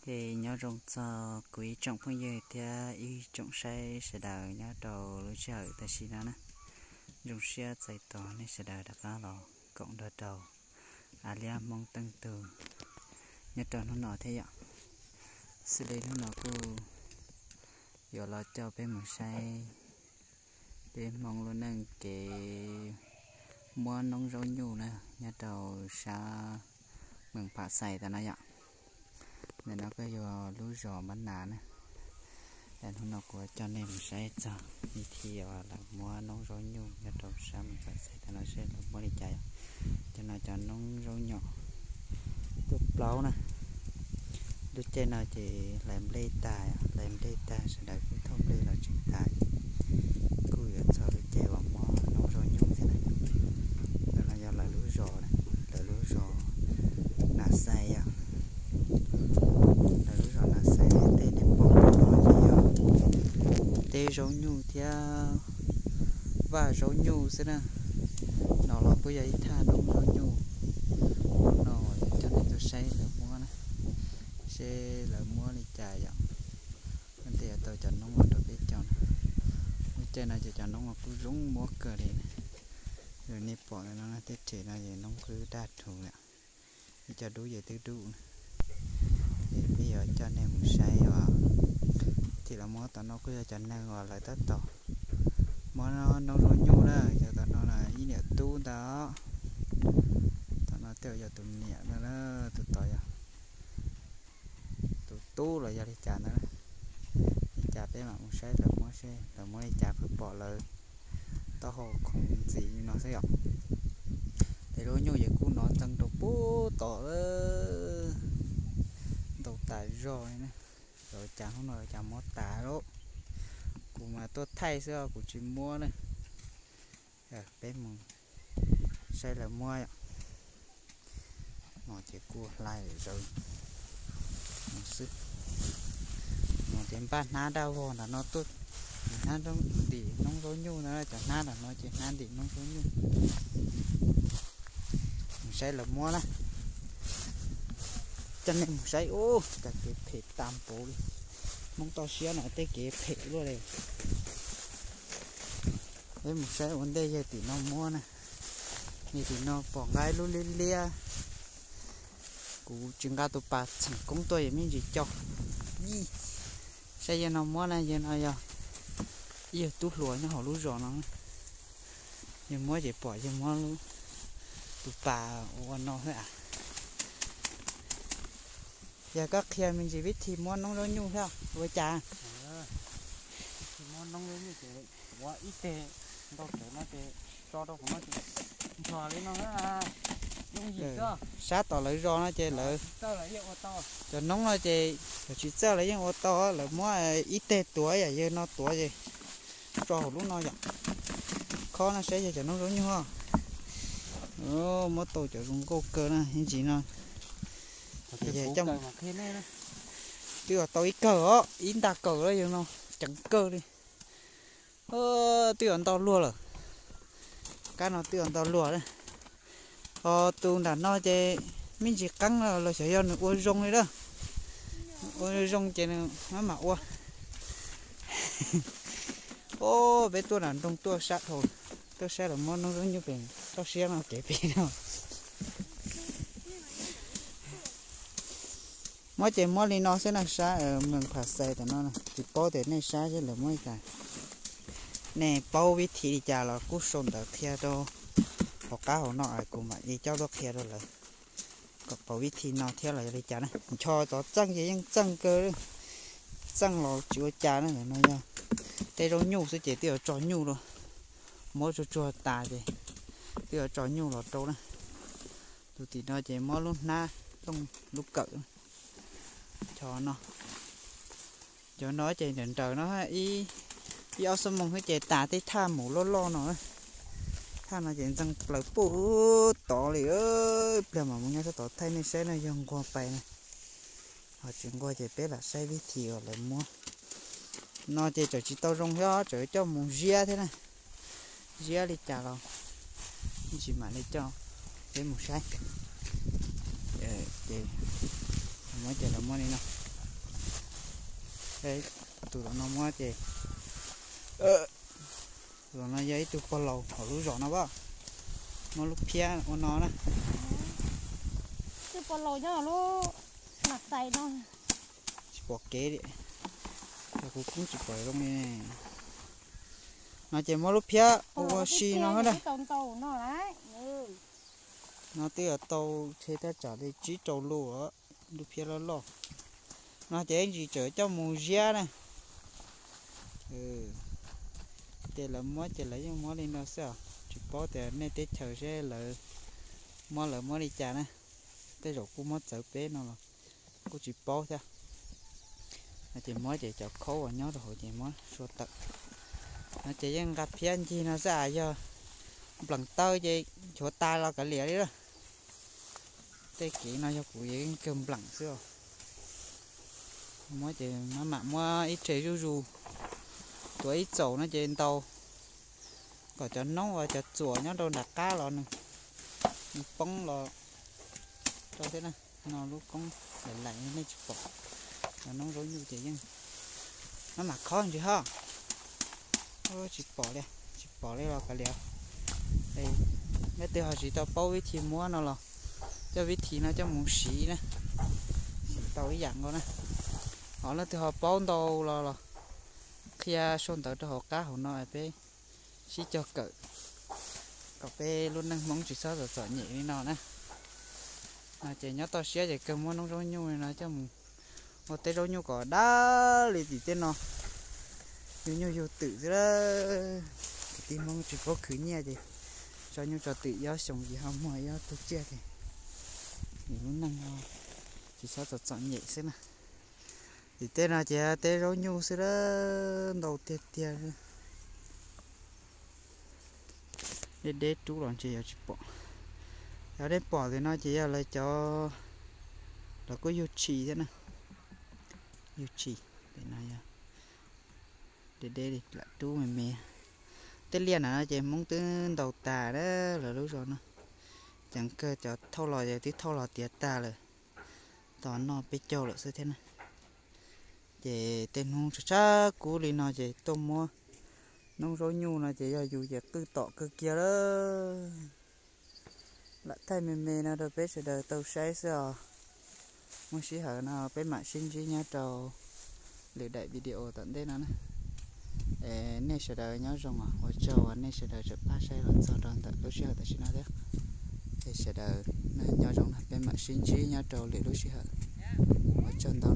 Ces nyob zoo txog kuv ib tsoom phooj ywg thiab ib tsoom saib sawv daws nyob rau lub sij hawm tam sim no na. Zoo siab txais tos nej sawv daws rov qab los koom nrog rau Alias Hmoob Teej Tug nyob rau hnub no thiab yom. Xws li hnub no kuj yuav los coj peb mus saib peb Hmoob lub neej kev muab noob zaub nyuj na nyob rau sab Mees Pham Xais tam no yom. Ntawm no kuj yog lub zos Npab Nas na. Hnub no kuv coj nej mus saib txog ib thib uas lawv muab noob zaub nyuj nyob rau sab Mees Pham Xais tam no seb lawv muab li cas yom. Cov no cov noob zaub nyuj tuaj plaub na. Lub caij no ces hlais nplej tag, hlais nplej tag sawv daws kuj thauj nplej los tseem tas ces kuj yuav txog lub caij uas muab noob zaub nyuj thiab na. Ntawm no yog lawv lub zos, lawv lub zos Nas Xais yom. Lawv lub zos Nas Xais tej nej pom no ces yog teb zaub nyuj thiab vaj zaub nyuj xwb na. No los kuj yog ib thaj noob zaub nyuj. No coj nej tuaj saib lawv muab na, seb lawv muab li cas yom. Ntej yuav tau cov noob los rau peb coj na. Lub caij no ces cov noob los kuj zoo muab kawg li. Nej pom no tej rhe no ces noob kuj daj rhuv lawm. Ib co dub ces twb dub na. Ces peb yuav coj nej mus saib os. Tim los muab tom no kuj yog cov neeg uas lawv tab tom muab noob zaub nyuj na, cov tom no ib niam tub ntag. Tom no tej yog tus niam ntag, tus tod yog tus tub los yog li cas ntag. Li cas peb mam mus saib lawv muab seb lawv muab li cas, pheej pom lawv taub hau khoov ntxiv li no xwb yom. Tes lub nyuj ces kuj nov ntxeev rau pub tom lawm, ntau tas zog li na. Lawv cas hnub no cas muab tas lawm. Kuv mas tuaj thaij xwb kuv tsis muab na. Peb mus saib lawv muab yom. No ces kuj hlais zawv no xwb. No ces npaj hnab daj vog ntawm no tuaj, hnab ntim noob zaub nyuj na, cov hnab ntawm no ces hnab ntim noob zaub nyuj. Mus saib lawv muab na. Coj nej mus saib ub, cas kev phem tas npaum li. Hmoob toj siab no tej kev phem luaj li. Peb mus saib ua ntej yawg tim no muab na. Yawg tim no pom nqa ib lub liab liab. Kuv tsis nqa tus pas txheem koob tuaj yog me ntsis co. Yij, saib yawg no muab na, yawg no yog ib yawg tub hluas nyob hauv lub zos no. Yawg muab ces pom yawg muab tus pas ua no xwb as. Yog koj qhia me ntsis vib thi muab noob zaub nyuj thiab ua cas? Vib thi muab noob zaub nyuj ces ua ib teg ntau cawv no ces tso rau hauv no ces nchos li no, yooj yim xwb. Sab tom lawv zos no ces lawv, cov noob no ces yog tsis txawj lawv yeej ua tau, lawv muab ib teg tuav yam yawg no tuav ces tso hauv lub no yom. Khob no saib yog cov noob zaub nyuj. Muab tau cov zoo nkauj kawg na ib ntsis no. Twb ua tau ib kawm os, ib nta kawm lawm yawg no, ceev kawg li. Twb ua ntau luag lawm. Kab no twb ua ntau luag lawm. Ho tus nram no ces me ntsis qeeb no los xyov yog nws ua zoo li lawm. Ua zoo ces nws maj mam ua. Peb tuaj nram nroog tuaj sab dhau, tuaj saib lawv muab noob zaub nyuj pem toj siab no kev pem no. Muab ces muab li no xwb na, sab Mees Phas Xais tam no, tsis paub tias nej saib seb lawv muab li cas. Nej paub vib thi li cas los kuj sau ntawv qhia rau hauv qab hauv no es kuv mam li coj tuaj qhia rau lawv kom paub vib thi no thiab los yog li cas na. Ncho tov txeej ces yeej txeej kawg, txeej los tsis ua cas na. Ntawm no yog tej zaub nyuj xwb ces twb yuav tso nyuj los, muab tsuag tsuag tas ces twb yuav tso nyuj los rau na. Tus tim no ces muab lub hnab looj lub kawm. Cov no, cov no ces nrawm nrawm no, ib ob xuab moos xwb ces tas tej thaj mus loj loj no. Thaj no ces ntxeev plaws pub tod li. Pliag mam mus nyob sab tod thaij nej saib no, yog nquag pais na. Ho tsis nquag ces peb lam saib vib thi uas lawv muab. No ces tseem tsis tau zoo thiab, tseem coj mus ziab thiab na. Ziab li cas los tsis mam li coj peb mus saib. Ces muab ces lawv muab li no. Tus tom no muab ces, tus tom no yog ib tug pog laus hauv lub zos no pab, muab lub phiab ua no na. Tus pog laus nyob lub nas xais no, tsis pom kev li, yog kuv koob tsis pom zoo li. No ces muab lub phiab ua ua si no na. No twb yog tau tshe thaj tsam li tsib rau lus, lub phiab loj loj. No ces ib ntsis tseem coj mus ziab na. Ces lawv muab ces lawv yeej muab li no xwb os, tsis paub tias nej teb chaws seb lawv muab lawv muab li cas na. Tej zaum kuj muab txawv peb no los kuj tsis paub thiab. No ces muab ces cov khaub uas nyob rau hauv ces muab sua tawm. No ces yeej nqa phiab ncig no xwb as, yog npleem taw ces nchuav tas los kav liam li lawm. Tej kev no yog kuv yeej kawg npleem xwb os. Muab ces maj mam muab ib rhe zuj zus, tuav ib txaus no ces ntaus kom cov noob uas cov txuas nyob rau nram qab los nws poob los rau thiab na. No lub koob laim laim nej tsis pom, cov noob zaub nyuj ces yeej maj mam khob ntsis ho. Tsis pom li, tsis pom li los kav liam. Leej twg ho tsis tau paub vib thi muab no los coj vib thi no coj mus siv na, siv tau ib yam nkaus na. Ho leej twg ho paub ntau los los qhia sau ntawv rau hauv qab hauv no peb sib cog kawm kom peb lub neej Hmoob tsis txhob txom txom nyem li no na. No ces nyob toj siab ces kawg muab noob zaub nyuj li no coj mus ua teb zaub nyuj kom dab li tim tej no. Yug nyuj yug twm xwb lawm, kwv tij Hmoob tsis paub khwv nyiaj ces tso nyuj tso twm ib ob xyoos ces ho muag ib ob tug tsiaj ces lub neej tsis txhob txom txom nyem xwb na. Tim tej no ces teb zaub nyuj xwb lawm, ntau tiag tiag. Deb deb rub los ntshe yuav tsis pom. Yog nej pom tim no ces yog lawv cov, lawv kuj yug tshis thiab na. Yug tshis, tim no yog deb deb li lam rub me me. Tej liaj ntawm no ces Hmoob twb ntaus tas lawm lub zos no. Ceev kawg cov thauj los ces twb thauj los tiav tag lawm, tos noj peb caug lawm xwb thiab na. Ces tej hnub tshav tshav kub li no ces tuaj muab noob zaub nyuj no ces yog yus ces qwj tom kawg kiag lawm. Lam thaij me me no rau peb sawv daws tau saib xwb os. Muaj sij hawm no peb mam sib ntsib nyob rau lwm daim video tom ntej no na. Es nej sawv daws nyob zoo os, ua tsaug uas nej sawv daws tseem pab saib los txog rau ntawm lub sij hawm tam sim no thiab. Es sawv daws nyob zoo na, peb mam sib ntsib nyob rau lwm lub sij hawm. Ua tsaug ntau.